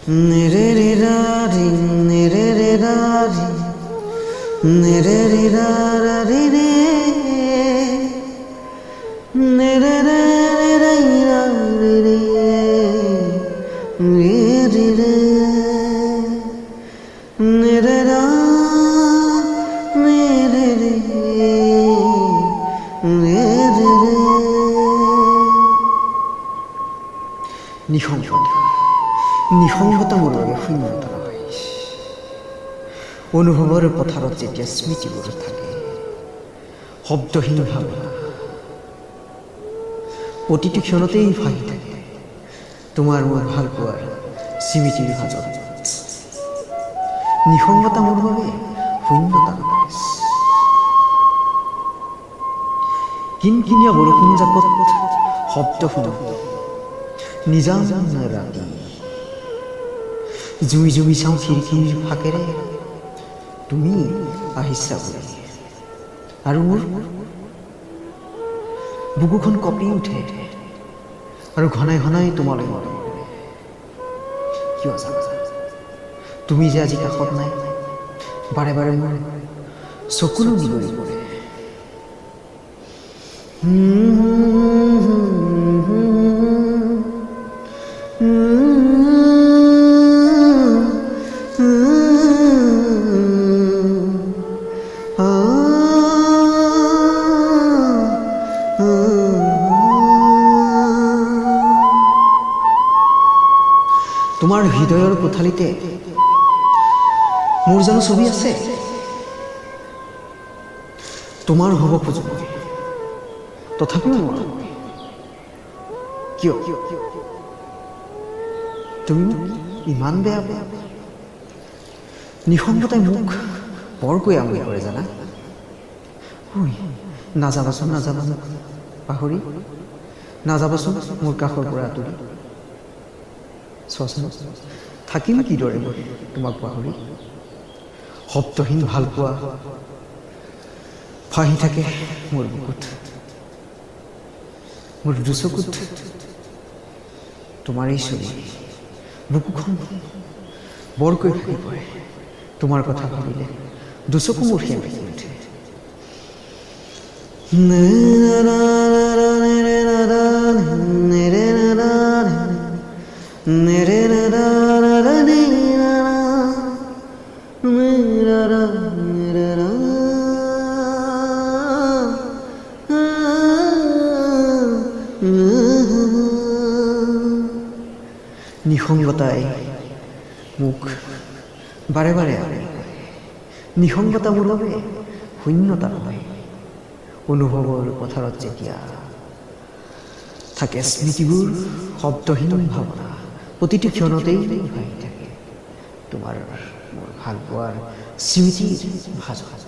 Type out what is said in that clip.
ৰে ৰে ৰা ৰি ৰে ৰে ৰা ৰি ৰে ৰে ৰা ৰা ৰে ৰে ৰে ৰে ৰে ৰে ৰা ৰে ৰে ৰে ৰে ৰে ৰে ৰা ৰে ৰে ৰে ৰে ৰে ৰে। নিসংগতা, নিসংগতা মোৰ বাবে শূন্যতা নহয়। অনুভৱৰ পথাৰত যেতিয়া স্মৃতিবোৰ থাকে, শব্দহীন ভাৱনা প্ৰতিটো ক্ষণতেই ভাহি থাকে তোমাৰ মোৰ ভাল পোৱাৰ স্মৃতিৰ মাজত, নিসংগতা মোৰ বাবে শূন্যতা নহয়। কিনকিনীয়া বৰষুণ জাকত শব্দ শুনো, নিজান ৰাতি জুমি জুমি চাওঁ খিৰিকীৰ ফাঁকেৰে তুমি আহিছা বুলি, আৰু মোৰ বুকুখন কঁপি উঠে আৰু ঘনাই ঘনাই তোমালৈ মনত পৰে। কিয় জানা? তুমি যে আজি কাষত নাই, বাৰে বাৰে মোৰ চকুলো নিগৰি পৰে। তোমাৰ হৃদয়ৰ কোঠালিতে মোৰ জানো ছবি আছে? তোমাৰ হ'ব খোজো মই, তথাপিও নোৱাৰো মই। কিয় তুমি মোক ইমান বেয়া পোৱা? নিসংগতাই মোক বৰকৈ আমনি কৰে জানা। ঐ নাযাবাচোন, নাযাবা মোক পাহৰি, নাযাবাচোন মোৰ কাষৰ পৰা আঁতৰি। চোৱাচোন, থাকিম কিদৰে মই তোমাক পাহৰি? শব্দহীন ভালপোৱা ভাহি থাকে মোৰ বুকুত, মোৰ দুচকুত তোমাৰেই ছবি। বুকুখন বৰকৈ ভাগি পৰে তোমাৰ কথা ভাবিলে, দুচকু মোৰ সেমেকি উঠে। নিসংগতাই মোক বাৰে বাৰে আমনি কৰে। নিসংগতা মোৰ বাবে শূন্যতা নহয়। অনুভৱৰ পথাৰত যেতিয়া থাকে স্মৃতিবোৰ, শব্দহীন ভাৱনা প্ৰতিটো ক্ষণতেই ভাহি থাকে তোমাৰ মোৰ ভালপোৱাৰ স্মৃতিৰ ভাজত।